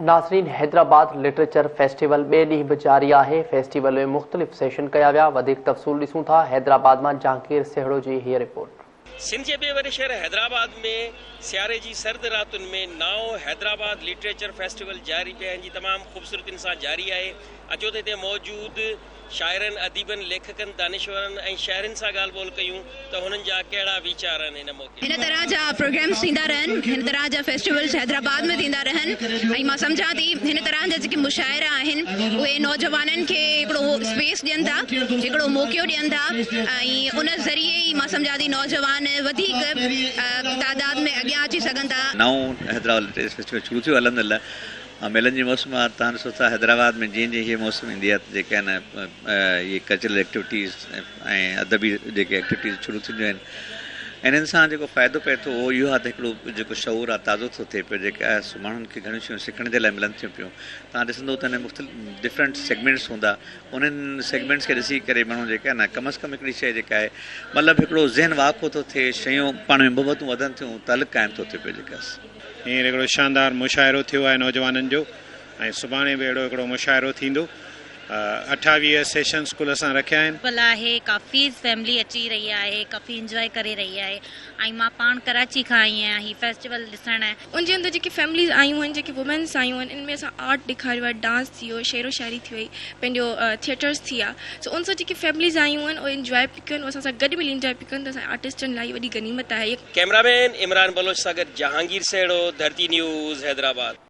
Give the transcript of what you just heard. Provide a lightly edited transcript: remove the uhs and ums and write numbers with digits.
ناظرين Hyderabad literature festival ٻئي ڏينهن به جاري آهي، فيسٽيول ۾ مختلف سيشن ڪيا ويا، وڌيڪ تفصول ڏسون ٿا حيدرآباد مان جهانگير سهڙو جي هيء رپورٽ. سنڌ جي ٻئي وڏي شهر حيدرآباد ۾ سياري جي سرد راتن ۾ نائون حيدرآباد لٽريچر فيسٽيول جاري پنهنجي تمام خوبصورتين سان جاري آهي اچو ته هتي موجود شاعرن، اديبن، ليکڪن، دانشورن ۽ شهرين سان ڳالهه ٻولهه ڪيون ته هنن جا ڪهڙا ويچار آهن هن موقعي تي. هن طرح جا پروگرامز ٿيندا رهن، هن طرح جا فيسٽيولز حيدرآباد ۾ ٿيندا رهن ۽ مان سمجهان ٿي هن طرح جا جيڪي مشاعرا آهن اهي نوجوانن کي هڪڙو اسپيس ڏين ٿا، هڪڙو موقعو ڏين ٿا ۽ ان ذريعي ئي مان سمجهان ٿي نوجوان وڌيڪ تعداد ۾ اڳيان اچي سگهن ٿا. نئون حيدرآباد لٽريچر فيسٽيول شروع ٿيو الحمدلله ميلن جي موسم آ تهان ڏسو ٿا حيدرآباد ۾ جيئن جيئن هيء موسم ايندي آ ته جيڪي آهن اهي ڪلچرل ايڪٽيوٽيز ۽ ادبي جيڪي ايڪٽيوٽيز شروع ٿينديون آهن انهن سان جيڪو فائدو پئي ٿو اهو اهو آ ته هڪڙو جيڪو شعور آ تازو ٿو ٿئي پيو جيڪي آهي سو ماڻهن کي گهڻيون شيون سکڻ جي لاء ملن ٿيون پيون تهان ڏسندو ته ان مختلف ڊفرنٽ سيگمينٽس هوندا انهن سيگمينٽس کي ڏسي ڪري ماڻهو جيڪي آهن ڪم از ڪم هڪڙي شيء جيڪا آهي مطلب هڪڙو ذهن واکو ٿو ٿئي شيون پاڻ ۾ محبتون وڌن ٿيون تعلق قائم ٿو ٿئي پيو جيڪا هينئر هڪڙو شاندار مشاعرو ٿيو آهي نوجوانن جو ۽ سڀاڻي به اهڙو هڪڙو مشاعرو ٿيندو. 28 سيشنز ڪل اسان رکيا آهن. فل آهي ڪافي فيملي اچي رهي آهي ڪافي انجواء ڪري رهي آهي ۽ مان پاڻ ڪراچي کان آئي آهيان هي فيسٽيول ڏسڻ. ان جي اندر جيڪي فيمليز آيون آهن جيڪي وومينس آيون آهن ان ۾ اسان آرٽ ڏيکاريو آهي ڊانس ٿي ويو شعر و شاعري ٿي وئي پنهنجو ٿيٽرس ٿي ويا سو ان سان جيڪي فيمليز آيون آهن اهي انجواء پي ڪن اسان سان گڏ ملي انجواء پي ڪن ته اسان آرٽسٽن لاء وڏي غنيمت آهي. ڪئميرا مين عمران بلوچ سان گڏ جهانگير سهڙو، ڌرتي نيوز، حيدرآباد.